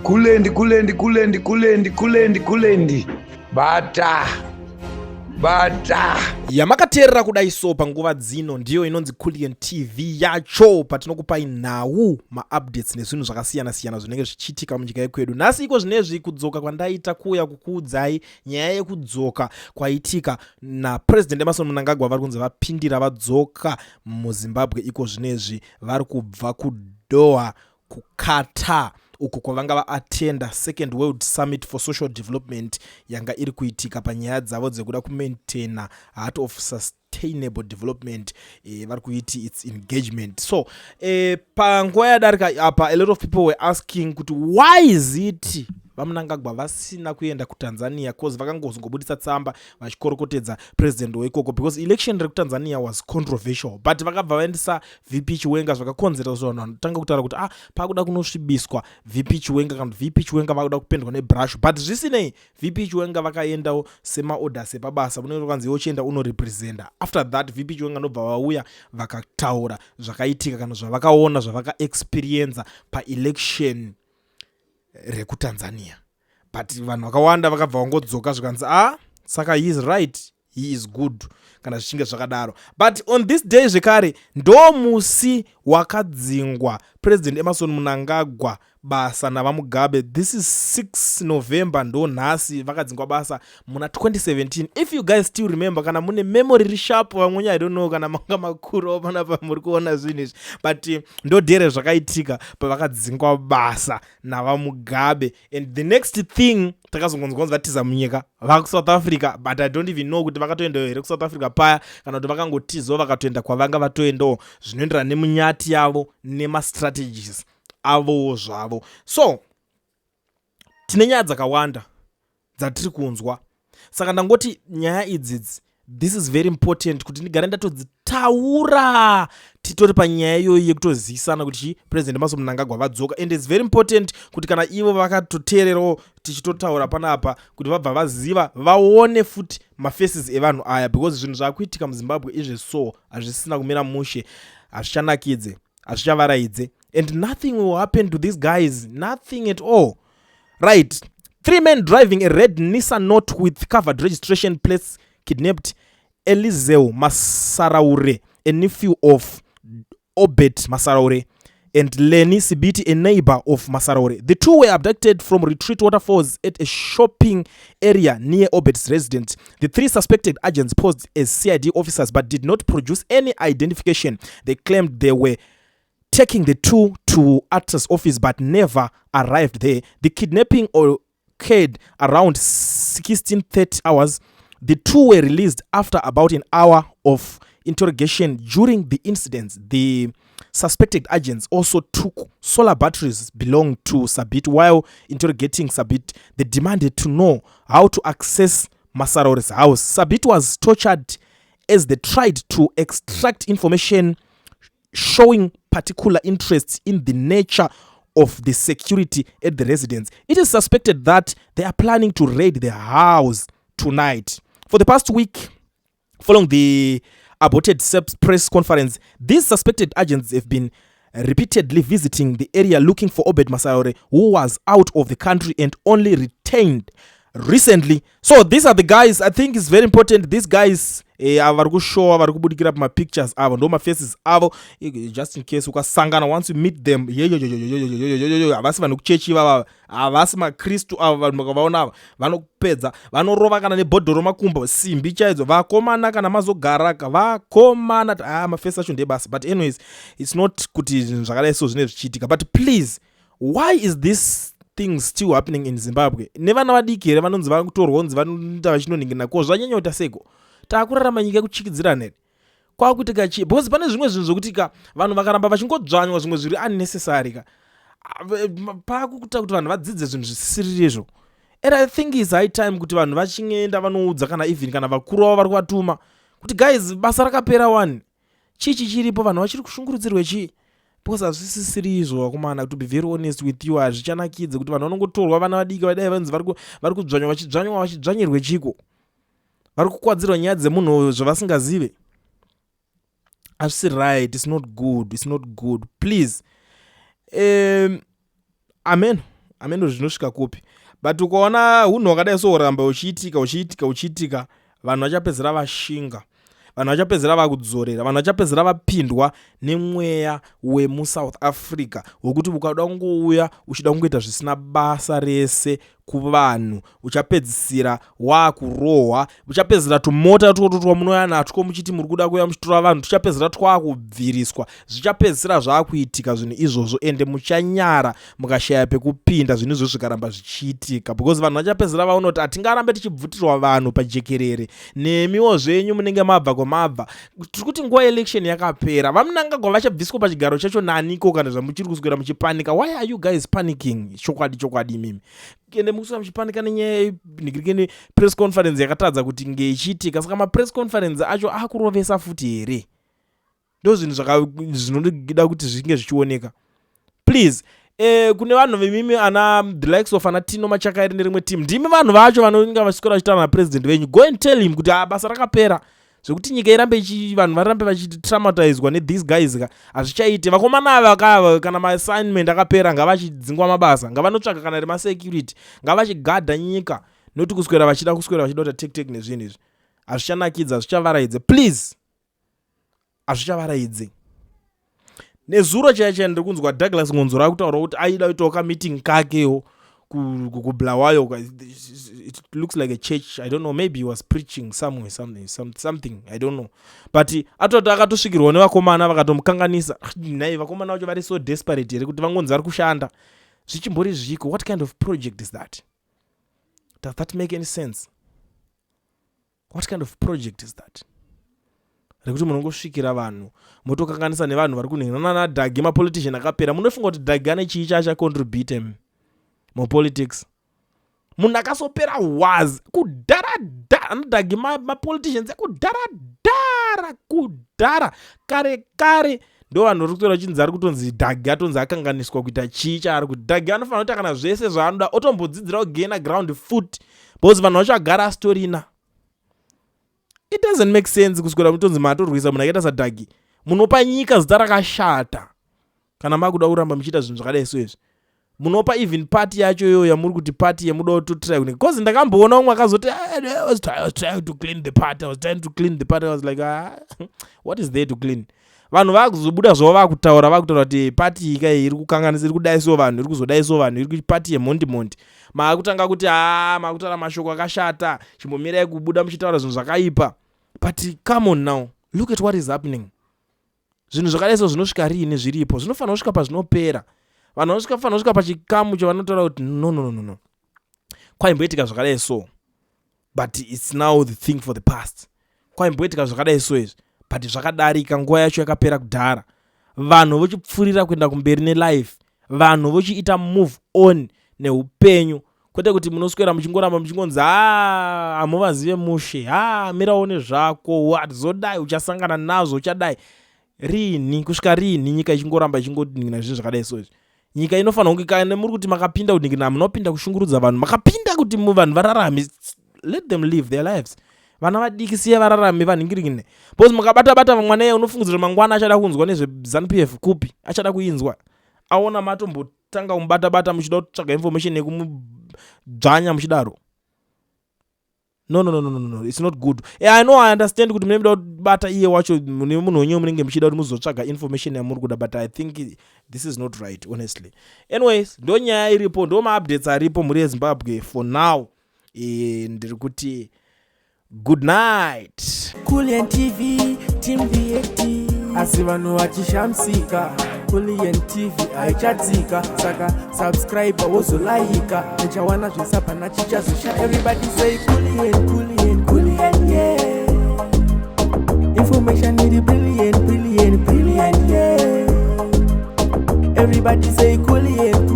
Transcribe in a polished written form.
Kulendi, kulendi, kulendi, kulendi, kulendi, kulendi. Bata. Bata. Yamakateerera kudai so panguva dzino ndiyo inonzi Kulliant TV yacho, patinokupai nhau, maupdates nezvinhu zvakasiyana-siyana zvinenge zvichiitika munyika yekwedu. Nhasi iko zvinezvi kudzoka kwandaita kuuya kukuudzai nyaya yekudzoka kwaitika naPresident Emmerson Mnangagwa. Vari kunzi vapindira, vadzoka muZimbabwe iko zvinezvi. Vari kubva kuDoha, kuQatar, uko kwavanga vaattenda Second World Summit for Social Development yanga iri kuitika panyaya dzavo dzekuda kumaintaina heart of sustainable development. Vari kuiti its engagement. So panguva yadarika apa, a lot of people were asking kuti why is it VaMnangagwa vasina kuenda kuTanzania, cause vakangozongobudisa tsamba vachikorokotedza president weikoko, because election rekuTanzania was controversial, but vakabva vaendesa VP Chiwenga, zvakakonzera kuti vanhu vanotanga kutaura kuti, ah, pakuda kunosvibiswa VP Chiwenga, kana kuti VP Chiwenga vakuda kupendwa nebrush. But zvisinei, VP Chiwenga vakaendawo semaorders epabasa, unenge kwanzi iwe uchienda unorepresenta. After that, VP Chiwenga ndobva vauya vakataura zvakaitika kana zvavakaona, zvavakaexperienza paelection rekuTanzania. But vanhu vakawanda vakabva vangodzoka zvikanzi, ah, saka he is right, he is good kana zvichinge zvakadaro. But on this day zvekare ndo musi wakadzingwa President Emmerson Mnangagwa basa naVaMugabe. This is 6 November, ndo nhasi vakadzingwa basa muna 2017, if you guys still remember, kana mune memory risharp. Vamwenye, I don't know kana manga makuru panapa muri kuona zvinhu izvi, but ndo dhere zvakaitika pavakadzingwa basa naVaMugabe. And the next thing takazongonzwa kunzi vatiza munyika vakuSouth Africa, but I don't even know kuti vakatoendayo here kuSouth Africa paya kana kuti vakangotizawo vakatoenda kwavanga vatoendawo, zvinoenderana nemunyati yavo nemastrategies avowo zvavo. So tine nyaya dzakawanda dzatiri kunzwa, saka ndangoti nyaya idzidzi, this is very important kuti ndigare ndatodzitaura titori panyaya iyoyi yekutozisana kuti chi President Emmerson Mnangagwa vadzoka. And it's very important kuti kana ivo vakatoteererawo tichitotaura panapa, kuti vabva vaziva, vaone futi mafaces evanhu aya, because zvinhu zvaakuitika muZimbabwe izve so hazvisina kumira mushe, hazvichanakidze, hazvichavaraidze, and nothing will happen to these guys, nothing at all, right? Three men driving a red Nissan Note with covered registration plates kidnapped Elizeu Masaraure, a nephew of Obert Masaraure, and Lenny Sibiti, a neighbor of Masaraure. The two were abducted from Retreat Waterfalls at a shopping area near Obert's residence. The three suspected agents posed as CID officers but did not produce any identification. They claimed they were taking the two to Arthur's office but never arrived there. The kidnapping occurred around 16:30 hours. The two were released after about an hour of interrogation. During the incidents, the suspected agents also took solar batteries belonging to Sabit. While interrogating Sabit, they demanded to know how to access Masarauri's house. Sabit was tortured as they tried to extract information, showing particular interest in the nature of the security at the residence. It is suspected that they are planning to raid the house tonight. For the past week, following the aborted SAPES press conference, these suspected agents have been repeatedly visiting the area looking for Obed Masaraure, who was out of the country and only retained recently. So these are the guys. I think it's very important. These guys, ava vari kushowa, vari kubudikira pamapictures avo, ndo mafaces avo, just in case ukasangana, once you meet them, yeyoyoyoyoyoyoyoyo, havasi vanhu kuchechi ivava, havasi maKristu ava. Vanhu vakavaona ava vanopedza, vanorova kana nebhodhoro, makumbo, simbi chaidzo. Vakomana, kana mazogaraka vakomana, ah, mafesi acho ndebasa. But anyways, it's not kuti zvinhu zvakadai so zvine zvichiitika. But please, why is this thing still happening in Zimbabwe? Nevana vadiki here vanonzi vakutorwa, kunzi vanoita vachinoningirina ko? Zvanyanya kuita seko taakurarama nyika yekuchikidzirana here? Kwakuitika chii? Because pane zvimwe zvinhu zvokuti ka vanhu vakaramba vachingodzvanywa zvimwe zviri unnecessary ka, paakuita kuti vanhu vadzidze zvinhu zvisisirizvo. And I think is high time kuti vanhu vachingoenda vanoudza kana even kana vakuru vavo vari kuvatuma kuti, guys, basa rakapera wani, chii chiripo? Vanhu vachiri kushungurudzirwe chii? Because hazvisisiri izvo, vakomana. To be very honest with you, hazvichanakidze kuti vanhu vanongotorwa, vana vadiki vadai vanzi vari kudzvanywa, vachidzvanywa, vachidzvanyirwe chiko? Vari kukwadzirwa nyaya dzemunhu zvavasingazive. Hazvisi right. It's not good, it's not good. Please, amen. Hameno zvinosvika kupi, but ukaona unhu hwakadai so uramba uchiitika, uchiitika, uchiitika, vanhu vachapedzera vashinga, vanhu vachapedzera vakudzorera, vanhu vachapedzera vapindwa nemweya wemuSouth Africa wekuti ukada kungouya uchida kungoita zvisina basa rese kuvanhu, uchapedzisira waakurohwa. Uchapedzisira tumota twotwo twamunouya natwo muchiti muri kuda kuuya muchitora vanhu tuchapedzisira twakubviriswa. Zvichapedzisira zvaakuitika zvinhu izvozvo, ende muchanyara mukashaya pekupinda zvinhu izvozvo zvikaramba zvichiitika, because vanhu vachapedzisira vaona kuti hatingarambe tichibvutirwa vanhu pajekerere. Nemiwo zvenyu munenge mabva kwamabva. Tiri kuti nguva yeelection yakapera, VaMnangagwa vachabviswa pachigaro chacho naniko kana zvamuchiri kuswera muchipanika? Why are you guys panicking? Chokwadi chokwadi, imimi ende mukuswera muchipanika nenyaya yenhikirikeni, press conference yakatadza kuti nge ichiitika. Saka mapress conference acho akurovesa futi here? Ndo zvinhu zvinoda kuti zvinge zvichioneka, please. Kune vanhu vemimi ana the likes of ana Tino Machakairi nerimwe team, ndimi vanhu vacho vanonga vachiswera vachitaura napresident venyu. Go and tell him kuti ah, basa rakapera, zvekuti nyika irambe vanhu varambe vachitraumatizwa nethese guys ka hazvichaiti. Vakomana ava kava kana maassignment akapera, ngavachidzingwa mabasa, ngavanotsvaga kana remasecurity, ngavachigadha nyika, noti kuswera vachida kuswera vachida kuita take take nezvinhu izvi hazvichanakidza, hazvichavaraidze, please, hazvichavaraidze. Nezuro chaya chaya ndiri kunzwa Douglas Ngonzoro akutaura kuti aida kuitawo kameeting kakewo kuBulawayo. It looks like a church, I don't know, maybe he was preaching somewhere, something, something, I don't know, but atoti akatosvikirwa nevakomana vakatomukanganisa. Nhai, vakomana vacho vari so desperate here kuti vangonzi vari kushanda? Zvichimbori zviko? What kind of project is that? Does that make any sense? What kind of project is that rekuti munongosvikira vanhu motokanganisa nevanhu vari kunhinana naDhagi, mapolitician akapera? Munofunga kuti Dhagi ane chii chaachacontribute mupolitics? Munhu akasopera was kudhara anodhagi mapoliticians ekudharadhara, kudhara kare kare, ndo vanhu vari kutora chinzi ari kutonzi Dhagi atonzi akanganiswa kuita chii chaari kuti. Dhagi anofanira kuita kana zvese zvaanoda, otombodzidzira kugaina ground foot, because vanhu vacho agara asitorina. It doesn't make sense kuswera mutonzi matorwisa munhu akaita saDhagi. Munopa nyika zita rakashata kana makuda kuramba muchiita zvinhu zvakadai so izvi. Munopa even party yacho iyoyo yamuri kuti party yemuda kutotry kune, because ndakamboona umwe akazoti, ah, I was trying to clean the party, I was trying to clean the party." I was like, "Ah, what is there to clean?" Vanhu vakuzobuda zvavo vakutaura kuti party ika iri kukanganisa, iri kudaiso vanhu, iri kuzodaiso vanhu, iri party yemhondimhondi. Maakutanga kuti ha, maakutaura mashoko akashata, chimbomirai kubuda muchitaura zvinhu zvakaipa. But come on now, look at what is happening. Zvinhu zvakadai so zvinosvika riini zviripo? Zvinofanira kusvika pazvinopera. Vanhu vanofanira kusvika pachikamu chavanotaura kuti no, no, no, no, kwaimboitika zvakadai so, but it's now the thing for the past. Kwaimboitika zvakadai so izvi, but zvakadarika, nguva yacho yakapera kudhara. Vanhu vochipfuurira kuenda kumberi nelife, vanhu vochiita move on neupenyu, kwete kuti munoswera muchingoramba muchingonzi, ha, hamuvazive mushe, ha, mirawo nezvako, wazodai, uchasangana nazvo, uchadai riini, kusvika riini nyika ichingoramba ichingoningina zvinhu zvakadai so izvi? Nyika inofanira kunge, kana muri kuti makapinda kuningina, munopinda kushungurudza vanhu, makapinda kuti vanhu vararame, let them live their lives. Vana vadiki siya vararame, vanhingirikine, because mukabata-bata mwana iye, unofungidzira mangwana achada kunzwa nezveZANU PF kupi? Achada kuinzwa aona matombotanga kumubata-bata muchida kutsvaga information yekumudzvanya muchidaro. No, no, no, no, no, no, it's not good. Yeah, I know, I understand kuti mune muda kubata iye wacho, mune munhu wenyewe munenge muchida kuti muzotsvaga information yamuri kuda, but I think this is not right, honestly. Anyways, ndo nyaya iripo, ndo maupdates aripo, mhuri yeZimbabwe. For now, ndiri kuti good night. Kulian TV, Team VAT, asi vanhu vachishamisika, Kulian TV haichadzika. Saka subscribe, wozolaika, uchawana zvisapana chichazosha. Everybody say Kulian, Kulian, Kulian, yeah. Information iri brilliant, brilliant, brilliant, yeah. Everybody say Kulian.